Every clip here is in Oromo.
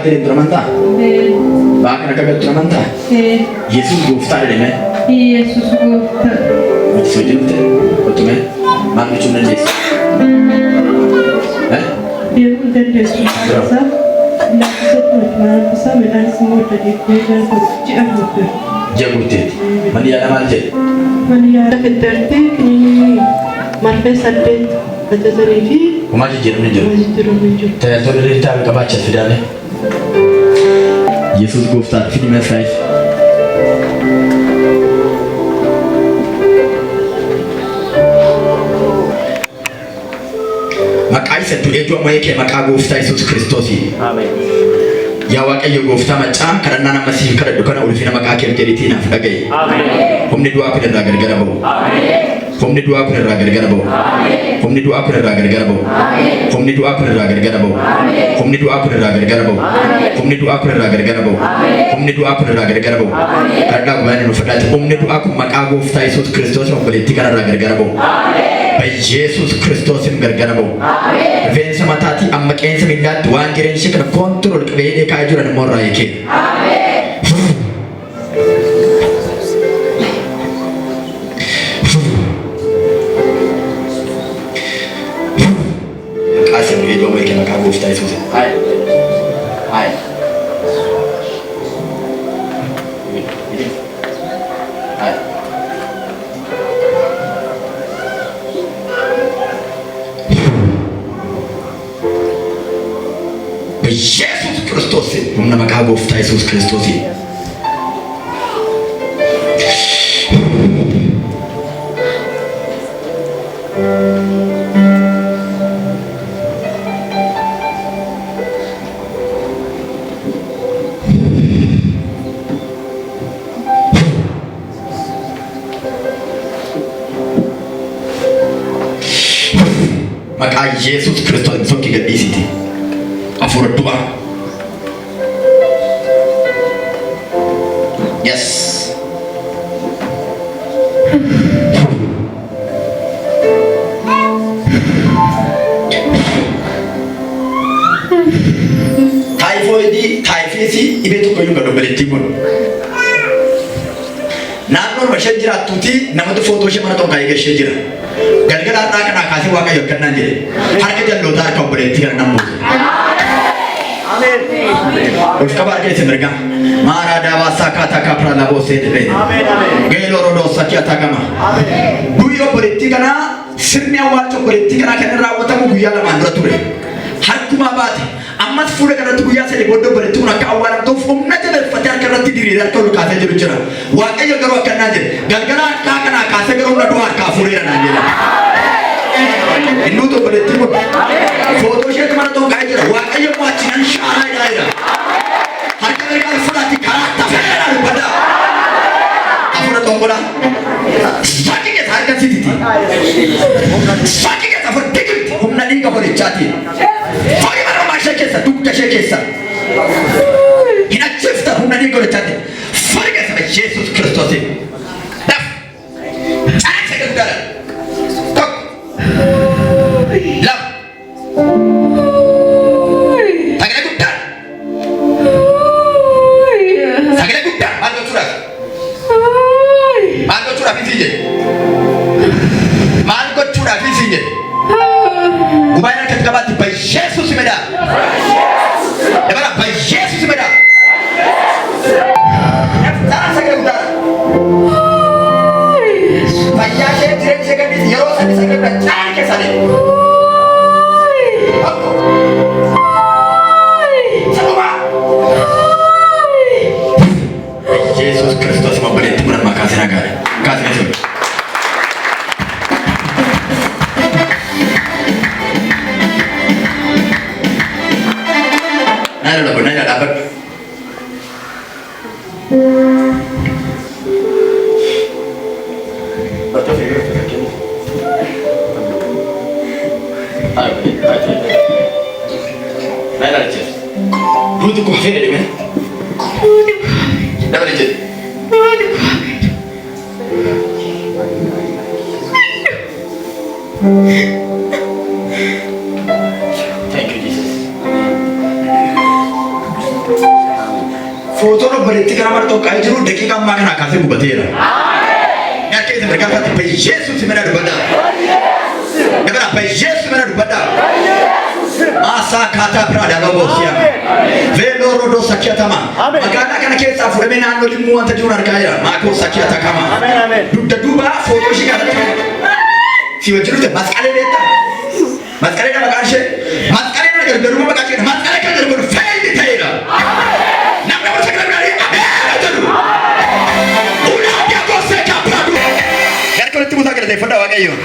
kaattee deemtu amantaa? Ba'aa kana akka gattu amantaa? Yesuus gooftaa jedhame. Yesus gooftaa. Nuti si wajjin dhufte kottu mee maal gochuu hin dandeessu? Eh? Deemuu hin dandeessu. Isaa laaffisatti wajjin midhaanis immoo adda dhiibbee gara ji'a guutuu. Ji'a guutteetti. Manni yaalaa maal jedhe? Manni yaala fiddeerti kiniinii marfee 8 ajajanii fi Homaa jijjiiramni hin jiru. Jijjiiramni hin jiru. Tajaajiltoonni riirtaa qabaachaa fidaame. Yesuus gooftaa fidi mee Israa'el. Maqaa isa du'ee du'a mo'ee kee maqaa gooftaa Yesuus Kiristoosiin. Yaa Waaqayyo gooftaa maccaa kadhannaan amma siif kadhadhu kana ulfina maqaa keef jedhiitii naaf dhaga'i. Humni du'aa kun irraa gargara ba'u. Humni du'aa kun irraa gargara ba'u. Humni du'aa kun irraa gargara ba'u. Humni du'aa kun irraa gargara ba'u. Humni du'aa kun irraa gargara ba'u. Humni du'aa kun irraa gargara ba'u. Humni du'aa kun irraa gargara ba'u. Kadhadhaa gubaanii nu fudhaati. Humni du'aa kun maqaa gooftaa Yesuus Kiristoos obboleettii kana irraa gargara ba'u. Yesuus Kiristoosiin gargara ba'u. Rifeensa mataatii amma qeensa miillaatti waan jireenya ishee kana koontirool qabee hidhee kaa'ee jiran immoo irraa hiikee. Maqaa isa du'ee du'a mo'e maqaa gooftaa Yesuusin. Haaya. Haaya. Haaya. በኢየሱስ ክርስቶስ ስም humna maqaa gooftaa Yesuus Kiristoosiin. Maqaa Yesuus Kiristoos sokkii gadhiisiti. Hafuura du'aa. Yes. Taayifoidii, taayifiisii dhibee tokko iyyuu gad obboleettiin kun. Naannoon isheen jiraattuuti namatu footoo ishee mana tokko kaa'ee jira. Galgala har'aa kanaa kaasee Waaqayyo akkannaan jedhe. Harka jallootaa harka obboleettii kana nan buuse. Ol qaba harka isa mirgaa. Maaraa daabaasaa kaataa kaapraa laboosee dhibee. Geeloo rodoosaa kiyataa gama. Du'i obboleettii kanaa sirni awwaalcha obboleettii kanaa kan irra raawwatamu guyyaa lamaan dura ture. Harkumaa baate. Ammas fuula kanatti guyyaa sadii booddee obboleettiin kun akka awwaalamtuuf humna jabeeffatee harka irratti diriiree harka ol kaasee jiru jira. Waaqayyo garuu akka naan jedhe galgala harkaa kanaa kaasee garuu humna du'aa harkaa fuudheera naan jedhe. Innuutu obboleettiin kun footoo isheetu mana tokko kaa'ee jira. Waaqayyo immoo achi nan shaaraa jedhaa jira. Harka mirgaan fudhaati karaa tafeera dubbadhaa. Hafuura xonqolaa. Saqi keessa harka sititi. Saqi keessa hafuura digimti humna dhiiga horichaatiin. Fooni marrumaa ishee keessa dugda ishee keessa. Hin ajjeefta humna dhiiga horichaatiin. Fooni keessa Yesuus Kiristoosiin. Daf. Caasa guddaadha. Tokko. Lama. Sagalee guddaa. Sagalee guddaa maal gochuudhaaf? Maal gochuudhaaf isii jedhe? Maal gochuudhaaf isii jedhe? Gubaa'een harkatti qabaatti Bayyeesuus medhaa. Dabala Bayyeesuus medhaa. Naftaa sagalee guddaa. Fayyaa ishee jireenya ishee gadhiisi yeroo sadi sagalee guddaa caala keessa deemu. Tokko. Saduma. Yesuus Kiristoos obboleetti kun amma kaasee nagaadha. Kaasee ture. Naa ilaala naa ilaala dhaabbadhu. Naa ilaala jechuudha. Duuti koo hafeera jedhame. Dabale jedhe. Thank you, Jesus. Xoqqaa'ee jiru daqiiqaa ammaa kanaa kaasee gubateera. Harka isa mirgaa isaatti Bayyeesuus mana dubbadhaa. Dabala Bayyeesuus mana dubbadhaa. Maasaa kaataa biraa dhaloo boosiyaa. Veeloo rodoo sakiatama. Magaalaa kana keessaa fuudhamee naannoo Limmuu wanta jiruun argaa jira. Maakoo sakiata kama. Dugda duuba footoo ishee kanatti si wajjin dhufte masqalee beektaa? Masqaleedha maqaan ishee. Masqaleedha gargaruma maqaa ishee. Masqalee kan jedhu kun failli ta'eera. Namni warra sagalee biraarii ameera jedhu. Ulaagaa gosa kaappaadu. Harka walitti buusaa galateeffadhaa Waaqayyoon.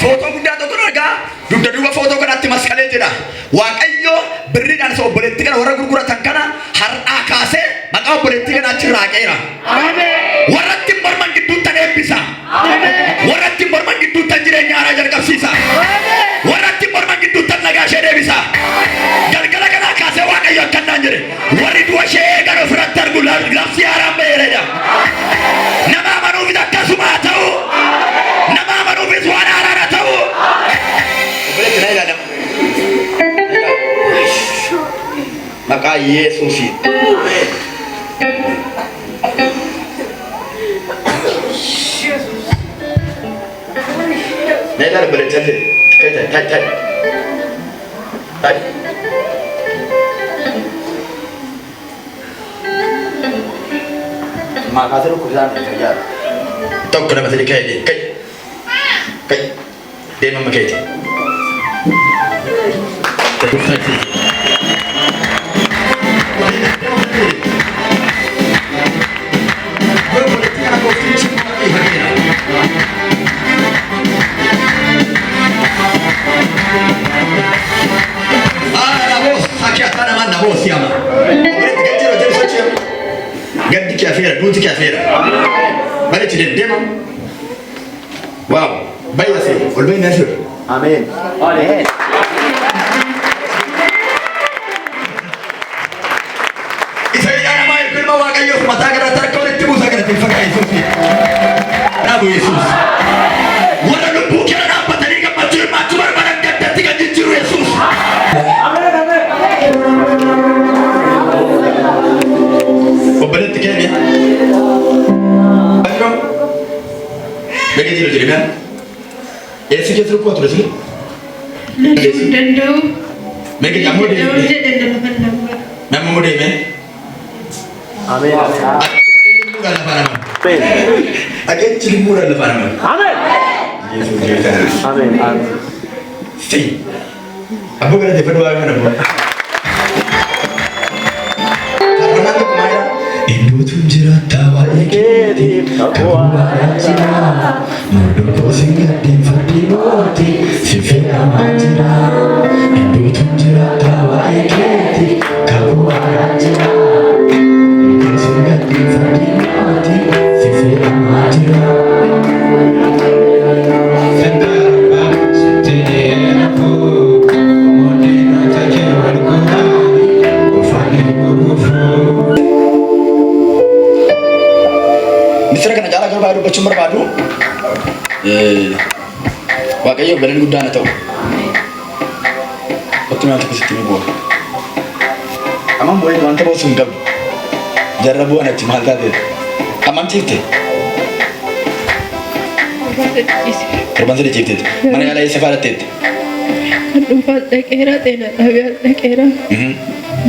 Footoo guddaa tokko argaa. Dugda duuba footoo kanaatti masqalee jedha. Waaqayyo birriidhaan isa obboleettii kana warra gurguratan kana har'aa kaasee maqaa obboleettii kanaa achirraa haqeera. Warra ittiin morman gidduutti eebbisa. Warra ittiin morman gidduutti jireenya haaraa jalqabsiisa. Warra ittiin morman gidduutti nagaa ishee deebisa. Galgala kanaa kaasee Waaqayyo akkanaan jedhe, warri du'a ishee eegan ofirratti argu, labsii haaraan ba'eeredha. Nama amanuufis akkasuma haa ta'u. Nama amanuufis waan haaraan haa ta'u. Obboleetti na ilaalama. Maqaa Yesuusiin. Na ilaali obboleetti jallee. Kai tai tai tai. Tai. Maqaa isa dhukkubsaan fayyaadha. Tokko, lama, sadii, ka'e deemi. Kai. Kai. Deema amma keeti. Gooftaa Yesuus. Obboleettii kana gooftichi haqeera. Nabos, sakiata nama nabos yama. Obboleetti gadi jiru jedhu sochii. Gaddi kee afeera, duuti kee afeera. Bareechi deem deema. Waaw, baay'ee asii, ol baay'ee asii. Ameen. Ameen. Isa ijaa namaa ilma Waaqayyoof mataa gara harka walitti buusaa galateeffadhaa Yesuus. Dhaabu Yesuus. Warra lubbuu keera dhaabbatanii gammachuu hirmaachuu barbaadan gaddatti kan jijjiiru Yesuus. Ameen. Ameen. Obboleetti keenya. Bakka Meeqa jiru jedhame? Eessi keessa dhukkubaa ture sini? Loluu hin danda'u. Meeqa ammoo Danda'u deemee? jedhe lafa lama. Nama immoo deemee? Ameen. Limmuudhaan lafaa nama. Ameen. Dhageechi limmuudhaan lafaa nama. Ameen. Yesuus gooftaa. Ameen. Ameen. Si. Abboo galateeffadhu waaqa kana abboo. Faarfannaan tokko maalidha? Iddootu jiraata waa'ee keetiif kakuu waaraa jira. Mordokoo sin gaddeen fardi mootii si fe'amaa jira. Iddootu jiraata waa'ee keetiif kakuu waaraa jira. Mordokoo sin gaddeen fardi mootii si fe'amaa jira. Misira kana caalaa garuu baay'ee dubbachuun barbaadu. Waaqayyoof galanni guddaan haa ta'u. Kottu waan tokko sitti himuu bu'a. Amman bu'ee wanta boosu hin qabdu. Jarra bu'an achi maal taate? Ammam ciifte? Torban 3 ciifteetti. Mana yaalaa eessa fa'aa dhatteetti? Kan dhuunfaan dhaqeera, xeenaa xaabiyaan dhaqeera.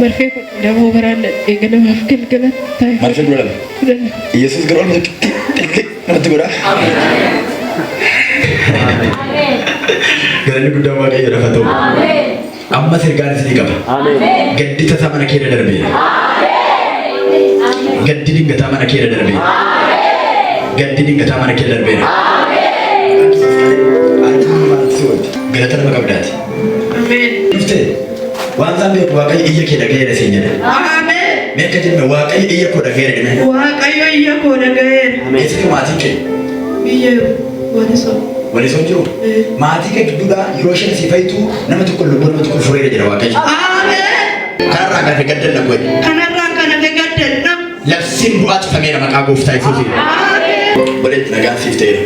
Marfee 12 baraan dhaqee ganamaaf galgalatti taa'e. Marfee 12. 12. Yesuus garuu olma tokkotti xilliq namatti godha. Galanni guddaan Waaqayyo lafa ta'u. Ammas ergaan isinii qaba. Gaddi tasaa mana keerra darbeera. Gaddi dingataa mana keerra darbeera. Gaddi dingataa mana keerra darbeera. Galata nama qabdaati. Ameen. Dhuftee waan isaan beeku Waaqayyo iyya kee dhaga'eera siin jedhe. Ameen. Mee akka jenne Waaqayyo iyya koo dhaga'eera jedhame. Waaqayyo iyya koo dhaga'eera. Eessatti maatiin kee? Biyya Walisoo. Walisoo jiru? Maatii kee gidduudhaa yeroo isheen si fayitu nama tokko lubbuu nama tokko fureera jedha Waaqayyo. Ameen. Kanarraa kan hafe gaddan na godhe. Kanarraa kan hafe gaddan Labsiin du'aa cufameera maqaa gooftaa Yesuusiin. Ameen. Walitti nagaan siif ta'eera.